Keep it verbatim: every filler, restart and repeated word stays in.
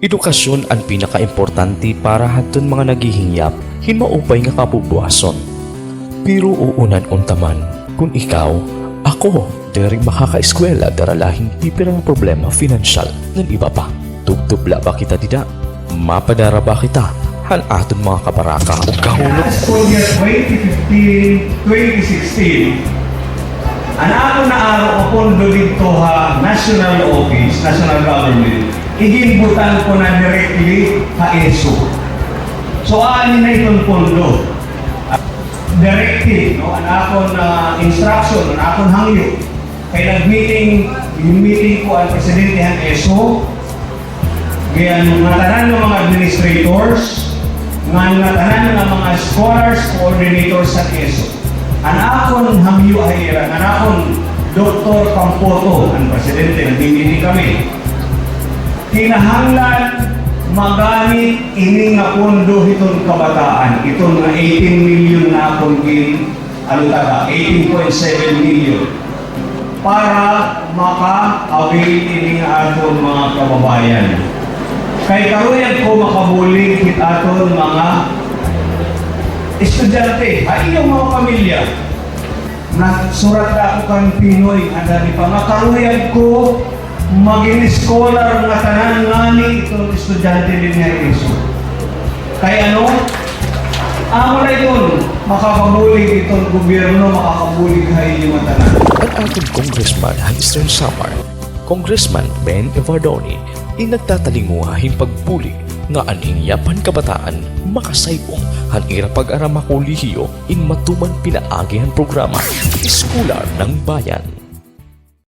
Edukasyon an pinakaimportante para hadton mga naghihingyap hin maupay nga kabubuwason. Pero uunan unta man, kon ikaw, ako, diri makakaeskwela dara la hin pipira nga problema pinansyal ngan iba pa. Tubtob la ba kita dida? Mapadara ba kita han aton mga kabaraka ug kahulop? School year twenty fifteen, twenty sixteen, an akon naaro nga pondo didto ha national office, national government, iginbutan ko na directly ha ESO. So, aanhi na iton pondo. Directive, no? An akon, ah, instruction, an akon hangyo. Kay nag-meeting, meeting ko an presidente han ESO, kay an ngatanan nga mga administrators, ngan ngatanan nga mga scholars, coordinators han ESO. An akon hangyo ha ira, an akon Doktor Campoto, an presidente, nag-meeting kami. Kinahanglan magamit ini nga pondo hiton kabataan, iton nga eighteen million nga akon gin-, ano ta ba, eighteen point seven million, para maka-avail ini nga aton mga kababayan. Kay karuyag ko makabulig hit aton mga estudyante, ha iyo mga pamilya. Nagsurat ako kan Pinoy, anda di pa, nga karuyag ko magin scholar ngatanan ngani iton estudyante dinhi ha ESO. Kay ano? Amo na iton makakabulig iton gobyerno, makakabulig ha inyo ngatanan. An aton Congressman han Eastern Samar, Congressman Ben Evardone, in nagtatalinguha hin pagbulig nga an hingyap han kabataan makasaypong han ira pag-aram ha kolehiyo in matuman pinaagi han programa Eskolar ng Bayan.